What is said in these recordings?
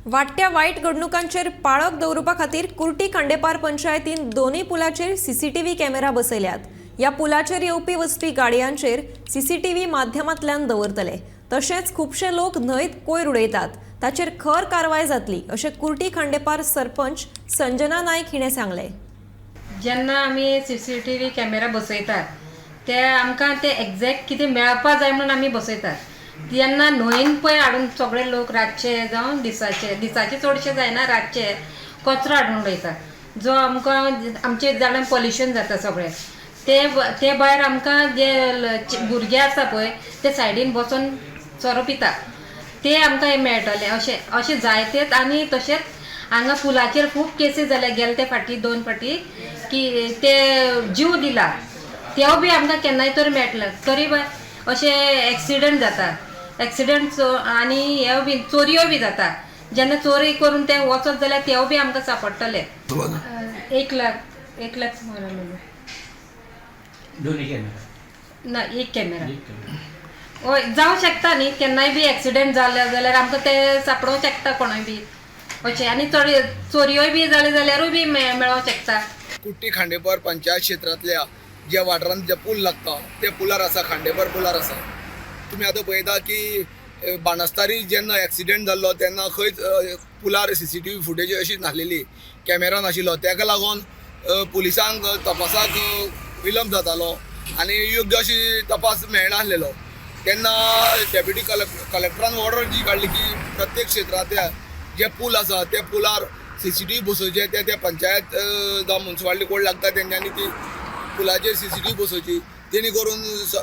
वाडट्या वायट घडणुकांचेर पाळक दवरुपा खातीर कुर्टी खांडेपार पंचायतीन दोनूय पुलाचेर सीसीटीव्ही कॅमेरा बसयल्यात. ह्या पुलाचेर येवपी वचपी गाडयांचेर सीसीटीव्ही माध्यमांतल्यान दवरतले. तशेंच खुबशे लोक न्हंयत कोयर उडयतात, ताचेर खर कारवाय जातली अशें कुर्टी खांडेपार सरपंच संजना नायक हिणें सांगलें. जेन्ना आमी सीसीटीव्ही कॅमेरा बसयतात ते आमकां ते एग्जॅक्ट कितें मेळपा जाय म्हणून आमी बसयतात. तेन्ना न्हंयेन पळय हाडून सगळे लोक रातचे जावं दिसाचे, दिसाचे चडशे जायना, रातचे कचरो हाडून उडयतात, जो आमकां आमचे जाणां पॉल्युशन जाता सगळें. ते ते भायर आमकां जे भुरगे आसा पळय ते सायडीन बसोन सोरो पिता, ते आमकां हें मेळटलें अशें अशें जायतेच. आनी तशेंच हांगा पुलाचेर खूब केसी जाल्या गेले ते फाटी दोन फाटी की ते जीव दिला, तेव बी आमकां केन्नाय तर मेळटले. तरी अशे एक्सिडंट जाता, एक्सिडंट आनी हे बी चोरयो बी जाता. जेन्ना चोरी करून ते वचत जाल्यार तेव बी आमकां सांपडटले. 1 लाख, 1 लाख सुमार आसलेलो. दोन्ही कॅमेरा? ना, एक कॅमेरा. हय, जावं शकता न्ही, केन्नाय बी एक्सिडंट जाले जाल्यार आमकां ते सांपडोंक शकता कोणूय बी अशें. आनी चड चोरयोय बी जाले जाल्यारूय बी मेळोंक शकता. कुट्टी खांडेपार पंचायत क्षेत्रांतल्या ज्या वाठारांत जे पूल लागता त्या पुलार आसा, खांडेपार पुलार आसा. तुमी आतां पळयता की बाणस्तारी जेन्ना एक्सिडेंट जाल्लो तेन्ना खंयच पुलार सीसीटीव्ही फुटेज अशी नासलेली, कॅमेरा नाशिल्लो. तेका लागून पुलिसांक तपासाक विलंब जातालो आनी योग्य अशी तपास मेळनासलेलो. तेन्ना डेप्युटी कलेक्टरान ऑर्डर जी काडली की प्रत्येक क्षेत्रांतल्या जे पूल आसा त्या पुलार सीसीटीव्ही बसोवचे, त्या त्या पंचायत जावं मुन्सिपालिटी कोण लागता तेंच्यांनी ती पुलाचेर सीसीटीव्ही बसोवची, तेणी करून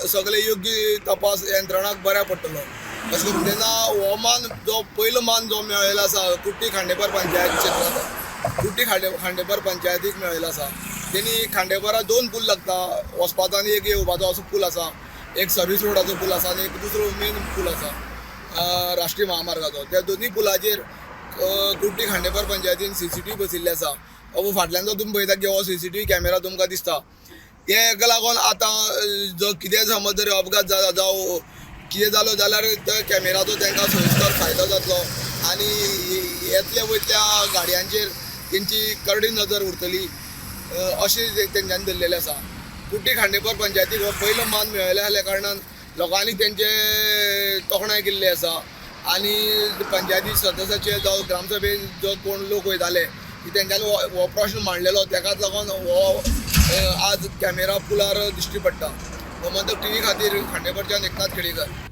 सगळे योग्य तपास यंत्रणाक बऱ्याक पडटलो अशें करून. तेन्ना हो मान जो पयलो मान जो मेळिल्लो आसा कुट्टी खांडेपार पंचायत क्षेत्रांत, कुट्टी खांडेपार पंचायतीक मेळिल्लो आसा. तेणी खांडेपारा दोन पूल लागता, वचपाचो आनी एक येवपाचो असो पूल आसा. एक सर्वीस रोडाचो पूल आसा आनी एक दुसरो मेन पूल आसा राष्ट्रीय महामार्गाचो. त्या दोनूय पुलाचेर कुट्टी खांडेपार पंचायतीन सीसीटीव्ही बसयल्ले आसा. हो फाटल्यान जो तुमी पळयता की हो सीसीटीव्ही कॅमेरा तुमकां दिसता, तेका लागून आतां जो कितें समज जर अपघात जावं कितें जालो जाल्यार त्या कॅमेराचो तांकां सोयिस्कर फायदो जातलो आनी येतल्या वयतल्या गाडयांचेर तेंची करडी नजर उरतली अशें तेंच्यांनी धरलेलें आसा. कुट्टी खांडेपार पंचायतीक हो पयलो मान मेळिल्ले आसल्या कारणान लोकांनी तेंचे तोखणाय केल्ली आसा आनी पंचायती सदस्याचे जावं ग्रामसभेन जो कोण लोक वयताले की तेंच्यांनी हो प्रश्न मांडलेलो, तेकाच लागून हो आज कॅमेरा पुलार दिश्टी पडटा. गोमंतक टीव्ही खातीर खांडेपारच्यान एकनाथ खेडेकर.